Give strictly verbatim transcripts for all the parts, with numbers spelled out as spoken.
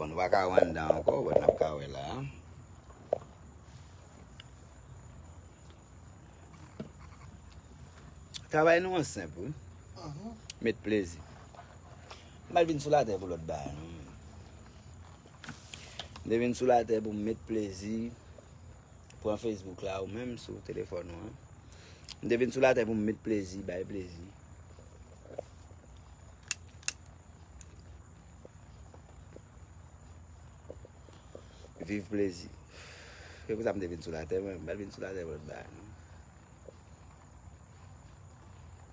Bon, nou pa ka wè anndan ankò, but n ap ka wè la. Travay nou an senp, wi. Met plezi. M pa t vin sou latè pou lòt bagay, non. M te vin sou latè pou m met plezi. Pran Facebook la ou menm sou telefòn ou an. M te vin sou latè pou m met plezi, bay plezi. Viv plezi. Se pou sa m te vin sou latè, mwen. M pa t vin sou latè pou lòt bagay, non.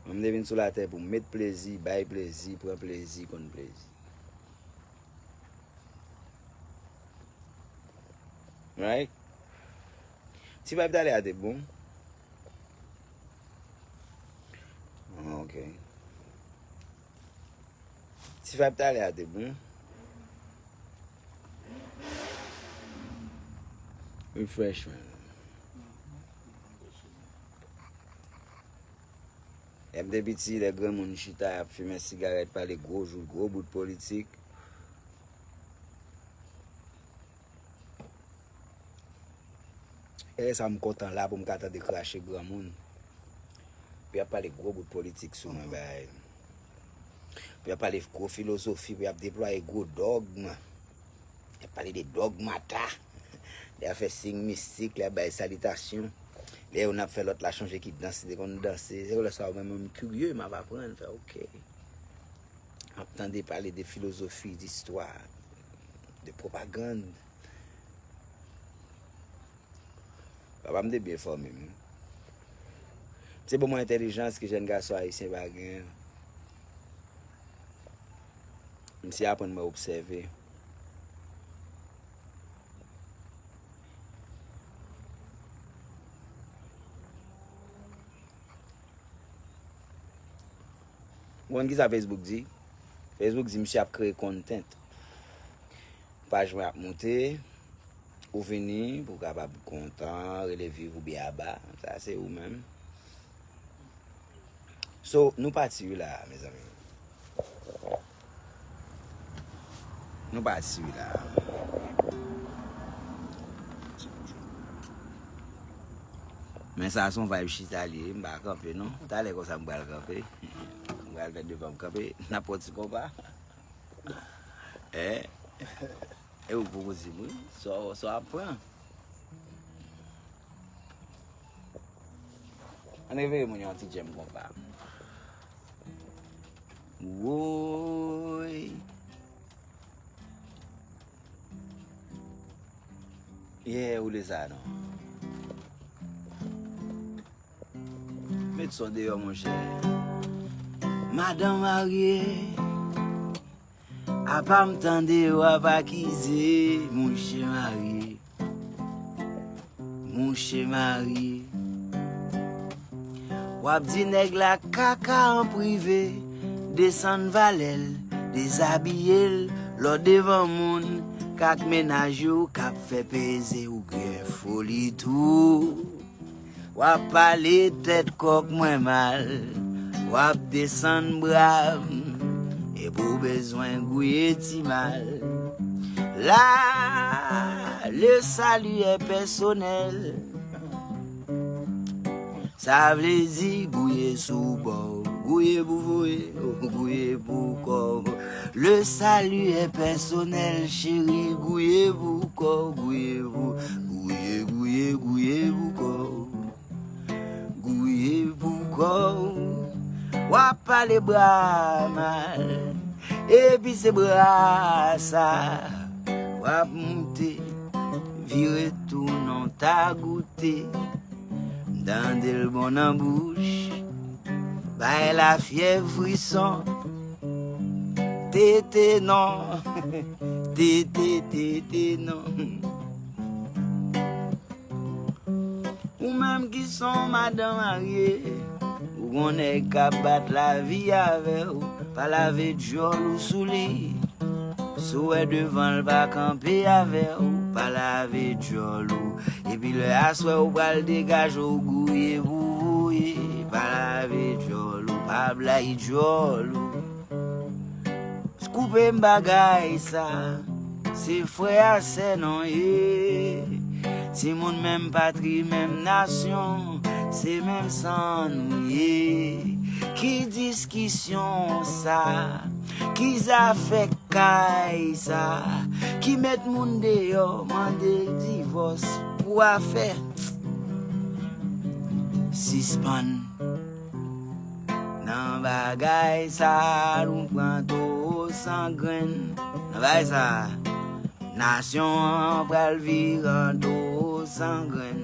Mwen, m te vin sou latè pou m met plezi, bay plezi, pran plezi, konn plezi. Right? Ti vibe talè a te bon. Ok. Ti vibe talè a te bon. Refreshman. Lè m te piti, lè granmoun chita, y ap fimen sigarèt, pale gwo jou, gwo bout politik. E sa m kontan la pou m ka tande krache granmoun. Pou y ap pale gwo bout politik sou mwen, bay. Pou y ap pale gwo filozofi, pou y ap deplwaye gwo dògm. Y ap pale de dògmata. Lè y ap fè siy mistik, lè y ap bay salitasyon. Lè youn ap fè lòt la chonje ki dans li te konn danse. Se lè sa ou menm, m kirye, m ap aprann, fè oke. M ap tande pale de filozofi, de istwa, de pwopagann. Papa m te byen fòme m. Se bon mwen entèlijans ke jèn gason ayisyen pa gen. Misye aprann mwen obsève. Ou konn kisa Facebook di? Facebook di misye ap kreye content. Paj mwen ap moute. Ou vini pou w kapab kontan, rele viv ou byen aba. Sa se ou menm. So, nou pati wi la, mezanmi. Nou pati wi la. Men sa se yon vibe chita li ye, m pa kanpe non. Talè konsa m pral kanpe. M pral fè devan m kanpe. N ap pran ti konpa. Eh. E ou poko di m wi. Sa w ap pran. Ann reveye moun yo yon ti djèm konpa. Woy. Yeah, ou le sa non. Met son deyò, monchè. Madan marye, apa m tande w ap akize mouche marye. Mouche marye. W ap di nèg la kaka an prive, desann valè l, dezabiye l, lè w devan moun k ak mennaj ou k ap fè peze ou gen foli tou. W ap pale tèt kòk mwen mal, w ap desann bra m, epi w bezwen gouye ti mal. La, le salut est personnel. Sa vle di gouye sou bò w, gouye pou voye, gouye pou kò w. Le salut est personnel, cheri, gouye pou kò w, gouye pou, gouye, gouye, gouye pou kò w. Gouye pou kò w. W ap pale bra mal, epi se bra sa w ap moute, vire tounen w ta goute. Tande l bon nan bouch, bay lafyèv frison. Tete non, tete, tete non. Ou menm ki se yon madan marye, ou gon nèg k ap bat lavi avè w, pa lave dyòl ou sou li. Si w wè devan l pa kanpe avè w, pa lave dyòl ou. Epi lè aswè ou pral degaje w gouye pou voye, pa lave dyòl ou, pa blayi dyòl ou. Koupe m bagay sa, Se frè a sè nou ye. Timoun menm patri, menm nasyon, se menm san nou ye. Ki diskisyon sa? Ki zafè kay sa? Ki met moun deyò, mande divòs pou afè. Sispann nan bagay sa, nou pran towo san grenn. Nan bagay sa, nasyon an pral vire an towo san grenn.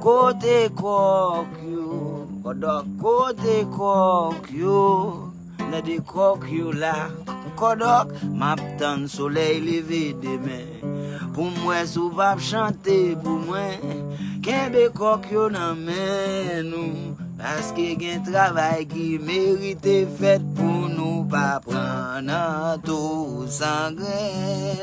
Kote kòk yo, kòdòk, kote kòk yo? Nan de kòk yo la, kòdòk, m ap tann solèy leve demen. Pou m wè si w p ap chante pou mwen. Kenbe kòk yo nan men nou, paske gen travay ki merite fèt pou nou pa pran nan tou sangren.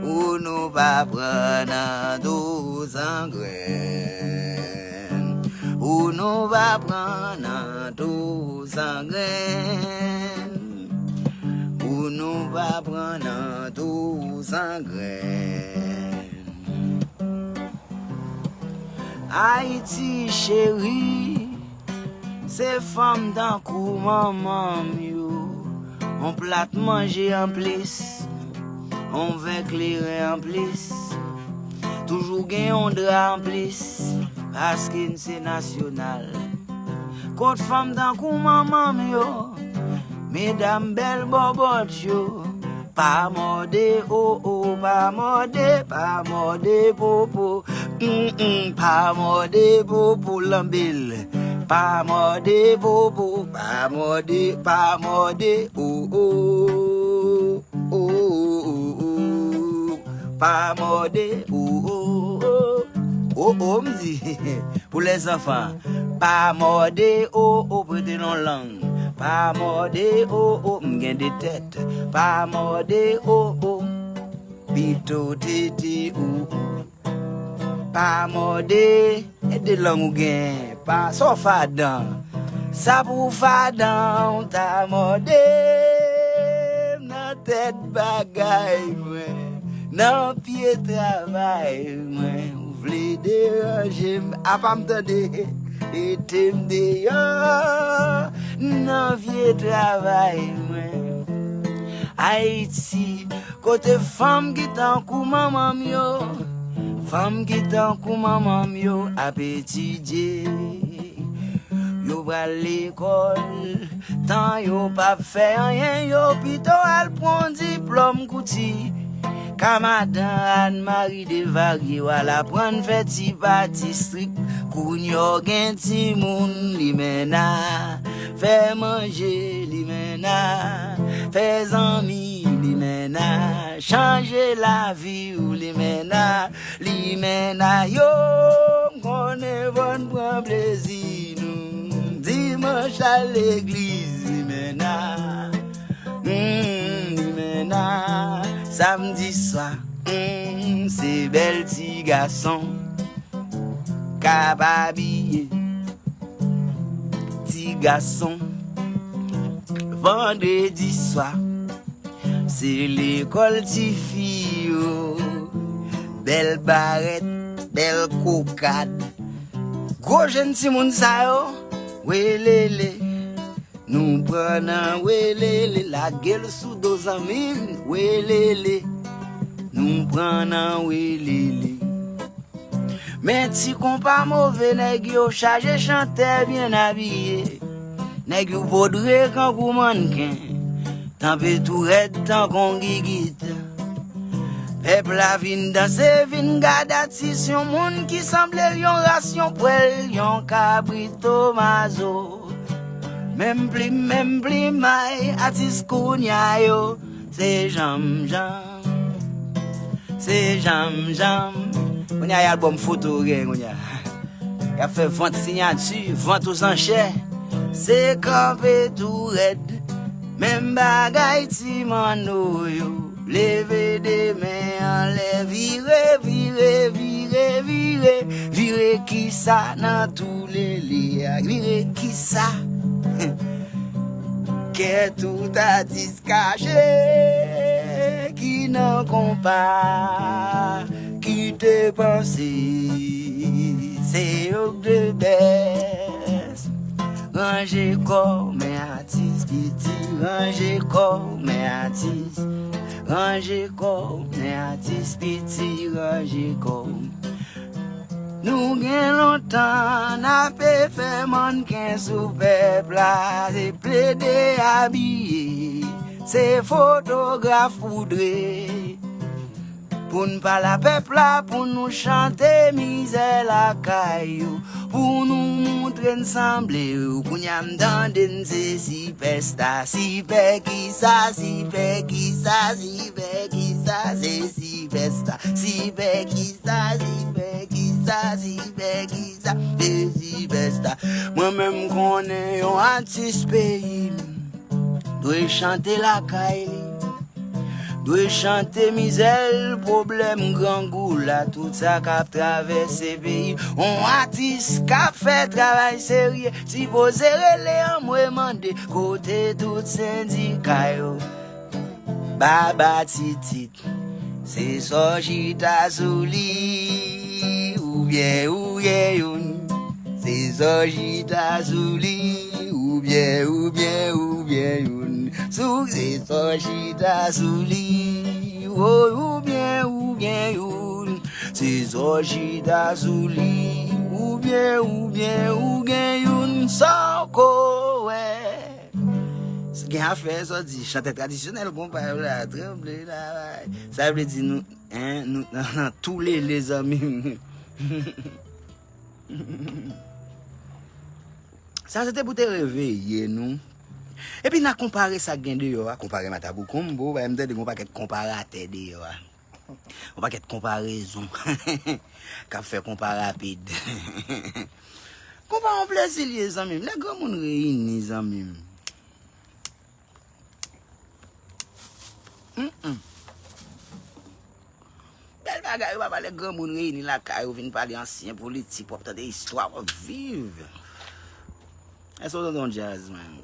Pou nou pa pran nan tou sangren. Pou nou pa pran nan tou sangren. Pou nou pa pran nan tou sangren. Ayiti cheri, se fanm tankou manman m yo. On plat manje anplis, on vè kleren anplis. Toujou gen on dra anplis, paske n se nasyonal. Kot fanm tankou manman m yo, medam bèl bòbòt yo. Pa mòde o o, pa mòde, pa mòde popo. Mm, mm, pa mòde popo lanbe l. Pa mòde popo, pa mòde, pa mòde o o. O o o o. Pa mòde o o. O o m di. Pou lèzanfan. Pa mòde o o, prete non lang. Pa mòde o o, m gen de tèt. Pa mòde o o, pito tete o o. Pa mòde, e de lang ou gen. Pa, sa w fadan. Sa pou fadan, w ta mòde m nan tèt bagay mwen. Nan pye travay mwen, ou vle deranje m. Apa m tande, ete m deyò nan vye travay mwen. Ayiti, kote fanm ki tankou manman m yo, fanm ki tankou manman m yo ap etidye. Yo pral lekòl, tan yo p ap fè anyen, yo pito al pran diplòm kouti. Ka madan Ann Mari Devarye w al aprann fè ti pati strik. Kounye a w gen timoun limena, fè manje limena, fè zanmi limena, chanje lavi w limena. Limena yo, m konnen fò n pran plezi nou. Dimanch al legliz, limena. Mm, limena. Samdi swa, mm, se bèl ti gason k ap abiye. Ti gason, vandredi swa, se lekòl tifi yo. Bèl barèt, bèl kokad. Gwo jèn timoun sa yo, welele. Nou pran nan welele, lage l sou do zanmi m, welele. Nou pran nan welele. Men ti konpa move, nèg yo chaje chantè byen abiye. Nèg yo podre kankou mannken, tanpe tou rèd tankou on gigit. Pèp la vin danse, vin gade atis, yon moun ki sanble l yon ras, yon pwèl, yon kabrito mazo. Menm plim, menm plimay, atis kounya yo, se janm janm. Se janm janm. Kounye a, e albòm foto yo gen kounye a. Y ap fè vant siyati, vant ozanchè. Se kanpe tou rèd. Menm bagay ti manno yo. Leve de men anlè, vire, vire, vire, vire. Vire kisa nan toulele a. Vire kisa. Kè tout atis kache ki nan konpa, ki te panse se yo k the best. Ranje kò w, men atis piti, ranje kò w, men atis. Ranje kò w, men atis piti, ranje kò w. Nou gen lontan n ape fè mannken sou pèp la, se plede abiye, se fotograf poudre. Pou n pale a pèp la, pou nou chante mizè lakay yo, pou nou moutre n sanble yo. Kounye a m tande n se sipèsta, sipè kisa, sipè kisa, sipè kisa, se sipèsta, sipè kisa, sipè kisa, sipè kisa, se sipèsta. Mwen menm konnen yon atis peyi m dwe chante lakay li. Dwe chante mizè l, pwoblèm grangou la, tout sa k ap travèse peyi. On atis k ap fè travay serye, sipoze rele anmwe mande kote tout sendika yo. Baba Titit, se sa w chita sou li, oubyen ou gen youn. Se sa w chita sou li, oubyen, oubyen, oubyen youn. Sou, se sa w chita sou li, o, oubyen, oubyen youn. Se sa w chita sou li, oubyen, oubyen ou gen youn. Sa w ko wè. Gen afè, sa w di, chantè tradisyonèl konpa yo la, tranble la. Sa vle di nou, en, nou, nan, nan tou lele zanmi m. Sa se te pou te reveye nou. Epi n a konpare sa k gen deyò a, konpare Matabou Konbo, bagay m tande gon pakèt konparatè deyò a. Gon pakèt konparezon k ap fè konpa rapid. Konpa yon plezi l ye zanmi m. Lè granmoun reyini zanmi m. Mm-mm. Bèl bagay, yo pa pale granmoun reyini lakay, yo vin pale ansyen politik, w ap tande istwa, w ap viv. Èske w tande yon djaz, man?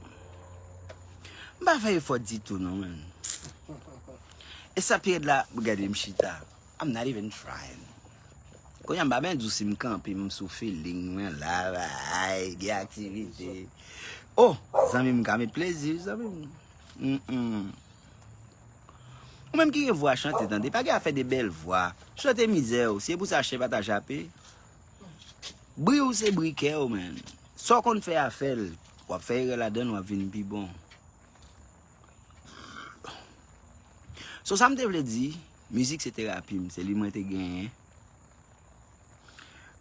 M pa fè efò ditou, non, man. E sa pyèd la, gade m chita. I'm not even trying. Kounye a m pa byen di w si m kanpe, m sou feeling mwen la, ay, gen aktivite. Oh, zanmi m ka met plezi, zanmi m. Mm-mm. Ou menm ki gen vwa chante, tande, pa gen afè de bèl vwa. Chante mizè w, si e pou sa chen pa ta jape. Bri w se bri kè w, man. Sa w konn fè a fè l. W ap fè erè ladan l, w ap vin pi bon. So sa m te vle di, mizik se terapi m, se li mwen te genyen.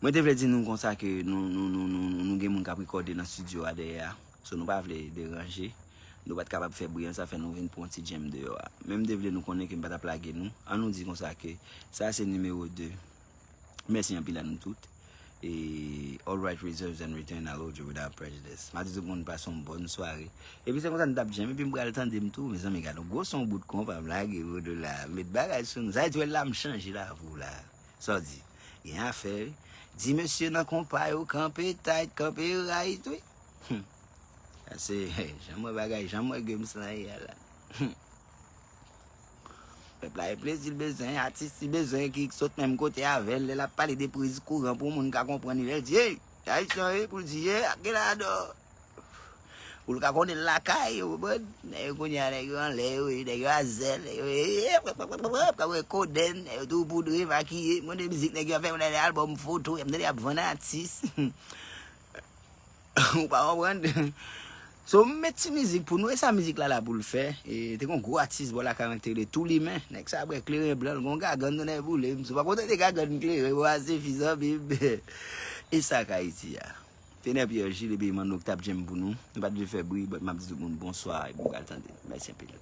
Mwen te vle di nou konsa ke nou, nou, nou, nou, nou gen moun k ap rekòde nan estidyo a dèyè a. So nou pa vle deranje. Nou pa t kapab fè bri an, sa fè nou vin pran yon ti djèm deyò a. Men m te vle nou konnen ke m pa t ap lage nou. An nou di konsa ke sa se nimewo de. Mèsi anpil a nou tout. E all right reserves and return allowed without prejudice. M a di tout moun pase yon bòn sware. Epi se konsa n t ap djèm, epi m pral tande m tou. Mezanmi, gade yon gwo son bout konpa m lage vodou la. Met bagay sou nou. Sa vle di wè la m chanje lavi w la. Sa w di? Gen afè, wi. Di mesye nan konpa yo kanpe tight, kanpe right, wi. Hmm. Sa se, jan m wè bagay, jan m wè game san ye a la. Hmm. Pèp la e plezi l bezwen, atis li bezwen ki sot menm kote avè l, lè l ap pale de priz kouran pou moun ka konprann li, lè l di, "Hey, Ayisyen, hey," pou l di, "Hey, ak gen ladan." Pou l ka konnen l lakay, ou konprann? Nèg yo kounye a, nèg yo anlè yo ye, nèg yo a zèl, nèg yo ye, ye, pap, pap, pap, pap, pap, ka wè kodenn, nèg yo tou poudre, makiye, mwen de mizik nèg yo ap fè, mwen de albòm foto, y ap tande y ap vann atis. Ou pa konprann? So, m met ti mizik pou nou, e sa mizik la la pou l fè. E, te gon gwo atis bò lakay mwen ki te rele Toulimen. Nèg sa bwè kleren blan, l gon gagann nan nèg boule. M sou pa kontan de gagann kleren, bò a se fi zanmi m. E sa k Ayiti a. Tenè Pierre Gilles epi Manno k t ap djèm pou nou. Nou pa t vle fè bri, but m ap di tout moun bonswa, epi m pral tande. Mèsi anpil.